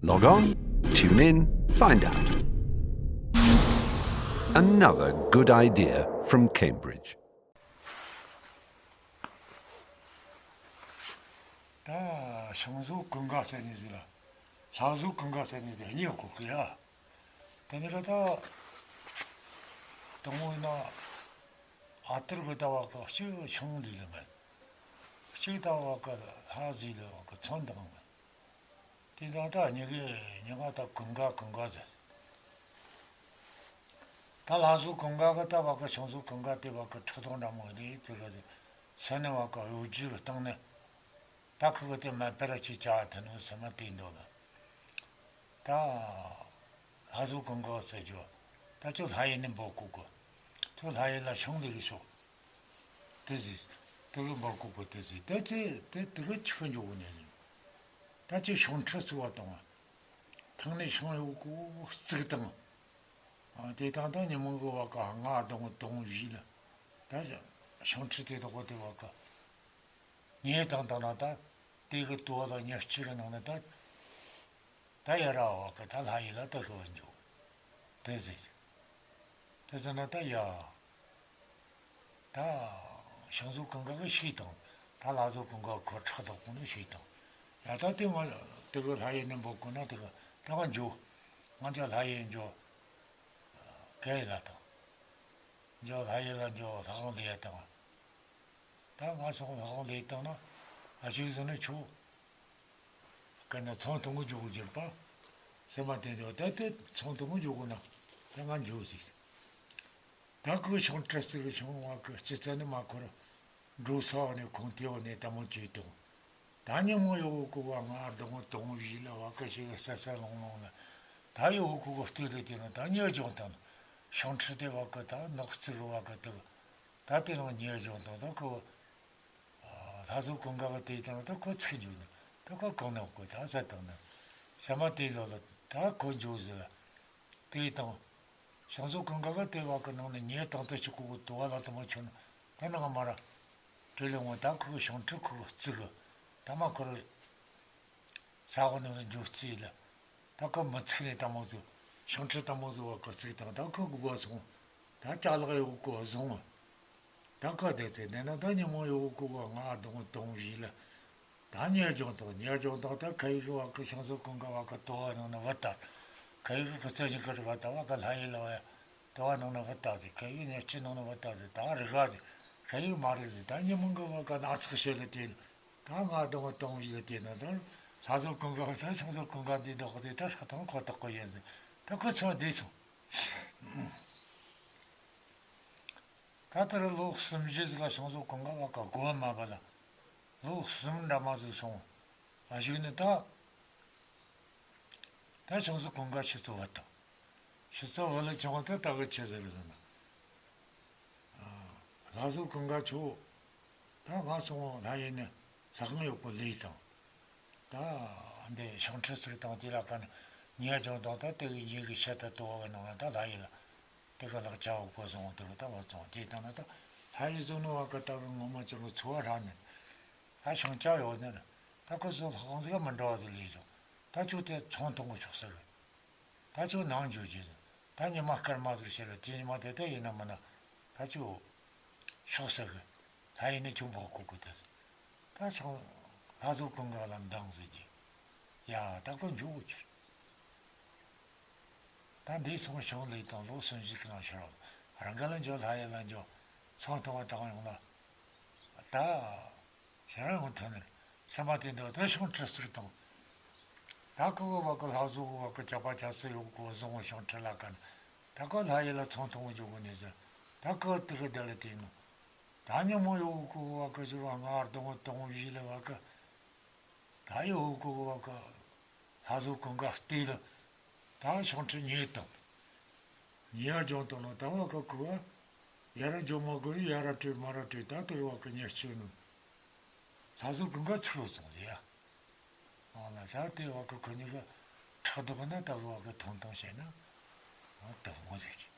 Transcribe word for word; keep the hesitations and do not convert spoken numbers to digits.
Log on, tune in, find out. Another good idea from Cambridge. ད་ཤིང་བཟོ་ཀུན་དགའ་ཟེར་ནི་ཟིག་ལ། ལྷ་བཟོ་ཀུན་དགའ་ཟེར་ནི་ཟིག་གཉིས་ཡོད་གི་ཡ། དེ་ནས་ར་ད་དང་པོ་ཡིན་ན་ཨ་ཏིར་གི་ལྟ་བ་གི་གཅིག་ཤིང་ལས་ལ་མེད། གཅིག་ལྟ་བ་གི་ལྷ་བཟོ་ལས་བ་གི་ཚོན་དང་མེད། དེ་དང་ད་གཉིས་ཀའི་མྱིང་ང་ད་ཀུན་དགའ་ཀུན་དགའ་ཟེར། ད་ལྷ་བཟོ་ཀུན་དགའ་གི་ལྟ་བ་གི་ཤིང་བཟོ་ཀུན་དགའ་དེ་བ་གི་ཁྲི་ཐོག་འདྲ་མོ་ལས་ཙི་ག་ཟེར། སེམས་ནས་བ་གི་གཡོ་སྒྱུ་གི་སྟེང་ནས། ད་ཁུ་གི་དེ་མ་པེ་ར་ཅིག་བྱ་ཐུབ་ནོ་སེམས་མ་དེ་འདོད་ལ། ད་ལྷ་བཟོ་ཀུན་དགའ་ཟེར་རྒྱུ། ད་ཁྱོད་ལྷ་ཡུལ་ནས་འབོད་གོ་གི། ཁྱོད་ལྷ་ཡུལ་ལ་ཤིང་ལས་གི་ཤོག་དེ་ཟིག་དེ་གི་འབོད་གོ་གི་དེ་ཟིག་དེ་ཚེ་དེ་དེ་གི་ཆི་གི་འཇོག་གོ་ནས་ཟིག་ད་ཁྱོད་ཤིང་ཁྲི་བཙུགས་པ་དང་། ཐང་ནས་ཤིང་ཡོད་གོ་བཙུགས་དང་། ཨ། དེ་དང་ད་ཉི་མ་གི་བ་ག་ང་གདོང་དོང་བཞི་ལ། ད་ཤིང་ཁྲི་དེ་དག་གོ་དེ་བ་ག་ཉེ་དང་དང་ན་ད། དེ་གི་དུ་བ་ལ་ཉེར་གཅིག་གི་ནང་ན་ད། ད་ཡ་ར་བ་ག་ད་ལྷ་ཡུལ་ལ་ད་གི་བ་འཇོག་དེ་ཟེར། དེ་ཟེར་ན་ད་ཡ། ད་ཤིང་བཟོ་ཀུན་དགའ་གི་ཤེས་དང་། ད་ལྷ་བཟོ་ཀུན་དགའ་ཁོ་ཁྲག་དོག་པོ་ནི་ཤེས་དང་། ཡ་ད་དེ་ང་དེ་གི་ལྷ་ཡུལ་ནས་འབོད་གོ་ན་དེ་གི་ད་ང་འཇོག་ང་འཇོག་ལྷ་ཡུལ་འཇོག་ག་ཡི་ལ་དང་། འཇོག་ལྷ་ཡུལ་ལ་འཇོག་ལྷ་ཁང་ལས་ཡ་དང་། ད་ང་སོང་ལྷ་ཁང་ལས་བཏང་ན། ཨ་ཞིག་བཟོ་ནི་ཆོག་ག་ན་ཚོང་དུ་མོ་འཇོག་གོ་གྱུར་པ། སེམས་མ་བརྟན་དུ་ད་དེ་ཚོང་དུ་མོ་འཇོག་གོ་ན། ད་ང་འཇོག་ཟིག་ད་ཁོ་ཤིང་ཁྲི་བཙུགས་གི་ཤིང་བ་གི་སྤྱི་ཚན་ནི་མ་འཁོར། འགྲོ་ས་བ་ནས་ཁོང་དེ་བ་ནས་ལྟད་མོ་བྱེད་དང་། ད་ཉིན་མོ་ཡོད་གོ་བ་ང་གདོང་དོང་བཞི་ལ་བ་གི་ཞིག་གི་ས་ས་ལོང་ལོང་ལ། ད་ཡོད་གོ་གི་སྟོད་ལས་དེ་ན་ད་ཉེ་ལྗོངས་དང་། ཤིང་ཁྲི་དེ་བ་གི་ད་ནགས་ཚིག་གི་བ་གི་དེ། ད་དེ་རིང་ཉེ་ལྗོངས་དང་ད་ཁོ། ལྷ་བཟོ་ཀུན་དགའ་གི་དེ་དང་ད་ཁོ་ཚིག་འཇུག་ནས་ད་ཁོ་གང་ནས་གོ་ད་ཟ་དང་ནས། ས་མ་དེ་ལོ་ལ་ད་ཁོ་འཇུག་ཟེར་ལ། དེ་དང་། ཤིང་བཟོ་ཀུན་དགའ་གི་དེ་བ་གི་ནང་ནས་ཉེ་དང་དུ་ཅིག་གོ་གི་དུ་བ་ལ་དུ་མ་ཆོད་ན། ད་ནང་མ་ར། དྲི་ལེ་ངོ་ད་ཁོ་གི་ཤིང་ཁྲི་ཁོ་གི་བརྩི་གི། ད་མ་ཁོ་ར། ས་འོག་ནས་འཇུག་རྩིས་ལ། ད་ཁོ་མི་ཚིག་ནས་ལྟད་མོ་བཟོ། ཤིང་ཁྲི་ལྟད་མོ་བཟོ་བ་ཁོ་ཚིག་དང་ད་ཁོ་གི་སྒོ་སོང་། ད་ཅ་ལག་ཡོད་གོ་བཟུང་། ད་ཁོ་བསྡད་ཚེ་འདི་ན་ད་ཉིན་མོ་ཡོད་གོ་བ་ང་གདོང་དོང་བཞི་ལ། ད་ཉེ་ལྗོངས་དང་ཉེ་ལྗོངས་དང་ད་ཁ་ཡིག་གི་བ་གི་ཤིང་བཟོ་ཀུན་དགའ་བ་གི་དུ་བ་ནང་ན་བུད་ད། ཁ་ཡིག་གི་ཁུ་ཚོ་ཉིན་ཁ་རི་བ་ད་བ་གི་ལྷ་ཡུལ་ལ་བ་ཡ་དུ་བ་ནང་ན་བུད་ད་ཟེར། ཁ་ཡིག་ཉེར་གཅིག་ནང་ན་བུད་ད་ཟེར། ད་རི་ག་ཟེར། ཁ་ཡིག་མ་རིག་ཟེར། ད་ཉིན་མོ་གི་བ་གི་ན་ཚགས་ཤོད་ལ་དེ། ད་ང་གདོང་དོང་བཞི་ལ་དེ་ན་ད་ལྷ་བཟོ་ཀུན་དགའ་ད་ཤིང་བཟོ་ཀུན་དགའ་འདི་བདག་དེ་ད་ཧྲག་ཐང་ཁོ་ཐག་གོ་ཡིན་ཟེར། ད་ཁོ་ཚོ་བསྡད་སོང་། ད་ལྟར་ལོ་གསུམ་བཞི་ཟིག་ག་ཤིང་བཟོ་ཀུན་དགའ་བ་ག་གོ་མ་བ་ལ། ལོ་གསུམ་འདྲ་མ་ཟིག་སོང་། ཨ་ཞིག་ནི་ད། ད་ཤིང་བཟོ་ཀུན་དགའ་ཆུ་ཚོད་བ་དང་། ཆུ་ཚོད་བ་ལ་ཆུང་བ་ད་ད་གི་ཆུ་ཟེར་ཟེར་ན། ལྷ་བཟོ་ཀུན་དགའ་ཆོ། ད་ང་སོང་ལྷ་ཡུལ་ནས་ལྷག་མི་ཡོད་གོ་ལས་དང་། ད་འདི་ཤིང་ཁྲི་ཟིག་དང་དེ་ལ་ཀ་ནས་ཉེ་ལྗོངས་དང་ད་དེ་གི་ཉེ་གི་ཤེད་ད་དོ་བ་གི་ནང་ན་ད་ལྷ་ཡུལ་ལ་དེ་གི་ལག་ཆ་བ་གོ་སོང་། དེ་གི་ད་བ་སོང་དེ་དང་ན་ད་ལྷ་ཡུལ་བཟོ་ནོ་བ་གི་ད་གི་ངོ་མ་ཅང་གི་འཚོ་བ་རག་ནས། ད་ཤིང་ཆ་ཡོད་ནས་ད་ཁོ་ཚོ་ལྷག་ཟིག་མི་འདྲ་བ་ཟིག་ལས་བྱུང་། ད་ཁྱོད་དེ་ཚོང་གཏོང་གི་ཆོག་ཟེར་གི། ད་ཁྱོད་ནང་འཇུག་རྒྱུ་ཟེར། ད་ཉི་མ་སྐར་མ་ཟིག་བྱས་ལ་དེ་ཉི་མ་དེ་ད་ཡིན་ན་མིན་ན་ད་ཁྱོད་ཤོག་ཟེར་གི། ལྷ་ཡུལ་ནས་ཁྱོད་འབོད་གོ་གི་ད་ཟེར། ད་ཚང་ལྷ་བཟོ་ཀུན་དགའ་ལ་འདང་ཟེར་གི། ཡ་ད་ཁོ་འཇུག་གི་ཆུ། ད་འདི་སོང་ཤིང་ལས་དང་ལོ་གསུམ་བཞི་གི་ནང་ཤོར་བ། རང་ག་ལ་འཇོག་ལྷ་ཡུལ་ལ་འཇོག་ཚོང་གཏོང་བ་དང་ཡོང་ལ། ད། ཤ་ར་ཡང་ཐོན་ནས་སེམས་པ་དེ་འདྲ་ད་ཤིང་ཁྲི་ཟིག་དང་། ད་ཁོ་གི་བ་གི་ལྷ་བཟོ་གི་བ་གི་ཅ་པ་ཅ་ས་ཡོད་གོ་བཟུང་ཤིང་ཁྲི་ལ་ཀ་ནས། ད་ཁོ་ལྷ་ཡུལ་ལ་ཚོང་གཏོང་གི་འཇུག་གི་ནས་ཟེར། ད་ཁོ་དེ་གི་བདེ་ལ་དེ་ནོ། ད་ཉིན་མོ་ཡོད་གོ་བ་གི་ཟེར་བ་ང་གདོང་དོང་བཞི་ལ་བ་གི། ད་ཡོད་གོ་བ་གི། ལྷ་བཟོ་ཀུན་དགའ་བལྟས་ལ། ད་ཤིང་ཁྲི་ཉེ་དང་། ཉེ་ཡར་ལྗོངས་དང་ནོ་ད་བ་གི་ཁུ་བ། ཡ་ར་འཇོག་མ་དགོས་ཡ་ར་སྤྲོད་མ་ར་སྤྲོད་ད་དེ་བ་གི་ཉེར་གཅིག་ནོ། ལྷ་བཟོ་ཀུན་དགའ་ཚིག་སོང་ཟེར་ཡ། འོ་ན་ད་དེ་བ་གི་ཁུ་གཉིས་ཀ་ཁྲག་དོག་ན་ད་བ་གི་ཐུང་ཐུང་བྱས་ན། འོ་དུ་མོ་ཟིག་གི།